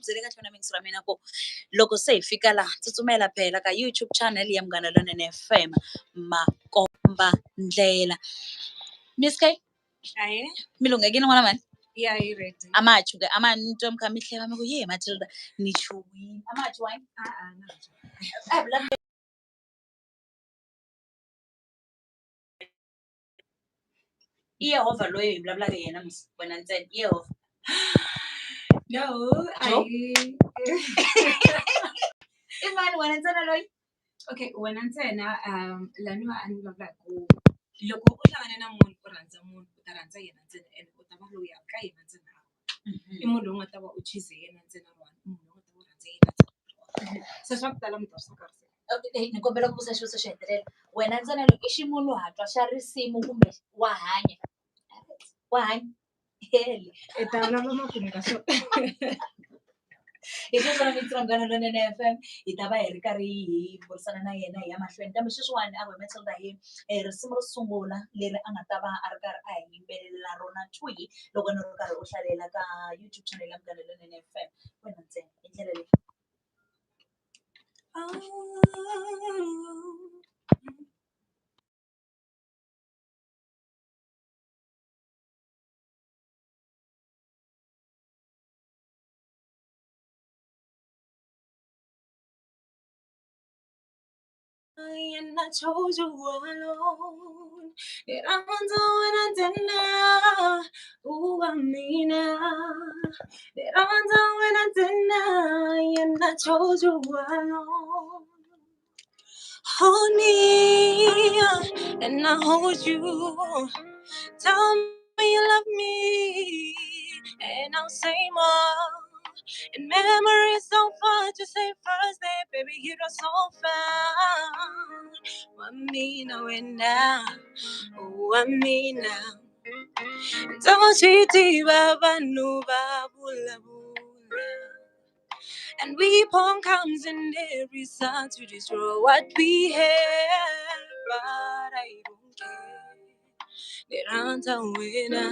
Byele kahle na miyingiso ra mina ku loko se hi fika laha tsutsumela phela ka YouTube channel ya Munghana Lonene FM makomba ndlela. Miss K. Ahee. Mi lunghekile n'wana mhani? Ya, hi ready. A ma ha chuke a ma ni twa mi kha mi hleva mi ku ye Matilda ni chuhile a ma ha chuhangi? A-a, na. A hi vulavuleni i Yehovha loyi hi vulavulaka hi yena musi wena ntsena i Yehovha. No. Joe? Ahi. I mani wena ntsena loyi? Okay, wena ntsena laniwa a ni vulavula hi ku loko u hlangane na munhu u rhandza munhu u ta rhandza yena ntsena and u ta va loyal ka yena ntsena. I munhu loyi u nga ta va u chuze yena ntsena one, i munhu loyi u nga ta va u rhandza yena ntsena. Se swa ku tala mi ta swi swi Okay, ni kombela ku vutisa xivutiso xo hetelela. Wena ntsena loko i ximunhuhatwa xa risimu kumbe wa hanya? Wa hanya? Hele. I ta lava makumu ka swona. Hi sweswo na mintsi Munghana Lonene FM hi ta va hi ri karhi hi burisana na yena hi ya mahlweni kambe sweswiwani a ku hi Matilda hi risimu ro sungula leri a nga ta va a ri karhi a hi yimbelelela rona thwi loko ni ri karhi u hlalela ka YouTube channel ya Munghana Lonene FM wena ntsena hi ndlela leyi. Oh. And I chose you alone. Ndirhandza wena ntsena, u wa mina. Ndirhandza wena ntsena, and I chose you alone. Hold me, and I hold you. Tell me you love me, and I'll say more. And memories so far to say first day, baby, you are so fine. Wa mina wena, wa mina. Don't you tiva vanhu va vulavula. And weapon comes in every side to destroy what we have, but I don't care. Ndirhandza wena,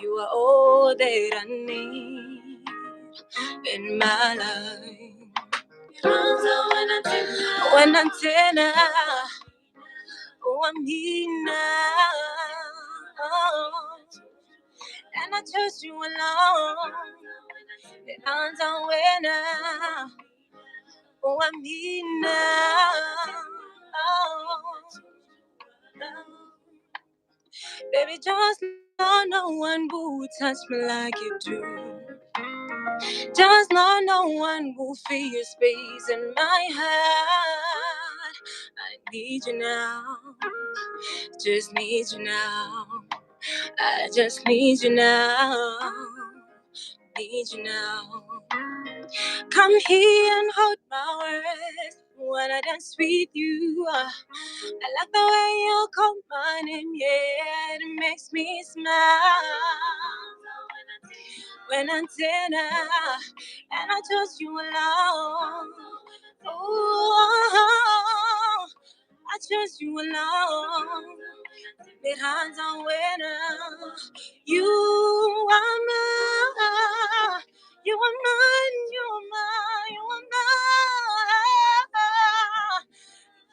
you are all that I need in my life. Wena ntsena, wa mina. And I chose you alone. Ndirhandza wena, wa mina. Baby, just know no one will touch me like you do. Just know no one will fill your space in my heart. I need you now. Just need you now. I just need you now. Need you now. Come here and hold my words when I dance with you. I like the way you call my name, yeah, it makes me smile. When I'm tender and I trust you alone. Oh, I trust you alone. Ndirhandza wena, you are mine, you are mine, you are mine, you are mine.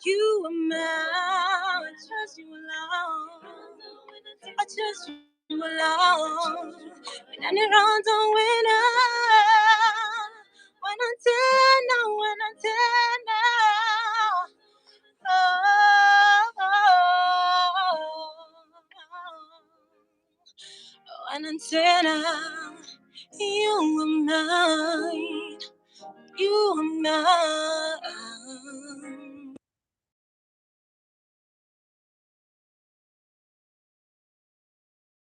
You are mine. I trust you alone. I trust you alone. Mina nirhandza wena. Wena ntsena, wena ntsena. Oh, wena ntsena. You are mine. You are mine.